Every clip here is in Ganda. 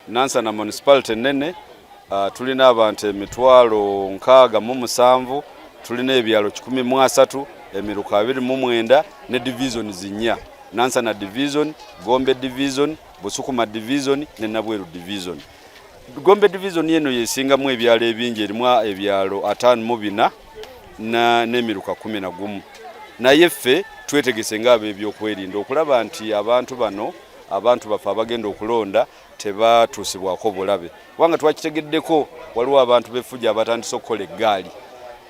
Nansana Municipality nene. Tulina abantu 607,000, tulina ebyalo 130, emiruka 29 ne divisions nnya: Nansana Division, Gombe Division, Busukuma Division ne Nabweru Division. Gombe Division eno yesingamu ebyalo ebingi, erimu ebyalo 54 n'emiruka 11. Naye ffe twetegese ng'ab'ebyokwerinda okulaba nti abantu bano, abantu baffe abagenda okulonda, tebatuusibwako bulabe, kubanga twakitegeddeko waliwo abantu b'effujjo abatandise okukola eggaali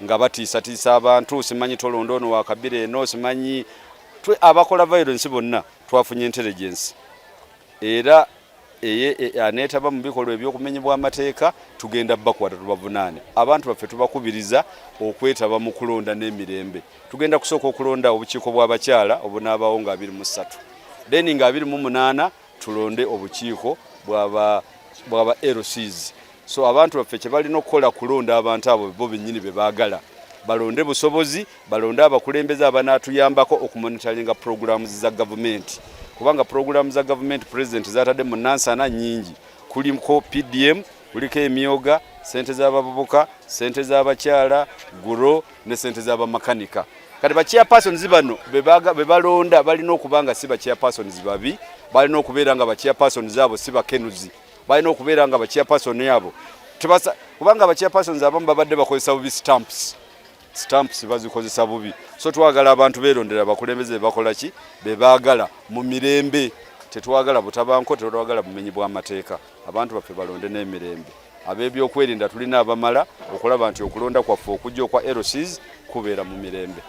nga batiisatiisa abantu, simanyi tolonda ono wa kabira eno, simanyi abakola violence bonna. Twafunye intelligence era aneetaba mu bikolwa ebyokumenyebwa amateeka tugenda bakwata tubavunaane. Abantu baffe tubakubiriza okwetaba mu kulonda n'emirembe. Tugenda kusooka okulonda obukiiko bw'abakyala obunaabaawo nga 23, then nga 28 tulonde obukiiko bwaba LCs. So abantu baffe kye balina okukola kulonda abantu abo bo bennyini be baagala balonde, busobozi, balonde abakulembeze abanaatuyambako okumonitoringa programs za gavumenti, kubanga programs za gavumenti President zatadde mu Nansana nyingi. Kuliko PDM, kuliko emyoga, sente z'abavubuka, sente z'abakyala, guro ne sente z'abamakanika. Kati ba chairpersons bano be balonda balina okuba nga si ba chairpersons babi, balina okubeera nga ba chairpersons abo si bakenuzi, balina okubeera nga ba chairperson abo tebasa, kubanga ba chairpersons abamu babadde bakozesa bubi stamps, stamps bazikozesa bubi. So twagala abantu beerondera abakulembeze bebakola ki bebaagala mu mirembe. Tetwagala butabanko, tetwagala bumenyi bw'amateeka. Abantu baffe balonde n'emirembe. Ab'ebyokwerinda tulina abamala okulaba nti okulonda kwaffe okujja okwa LCs kubeera mu mirembe.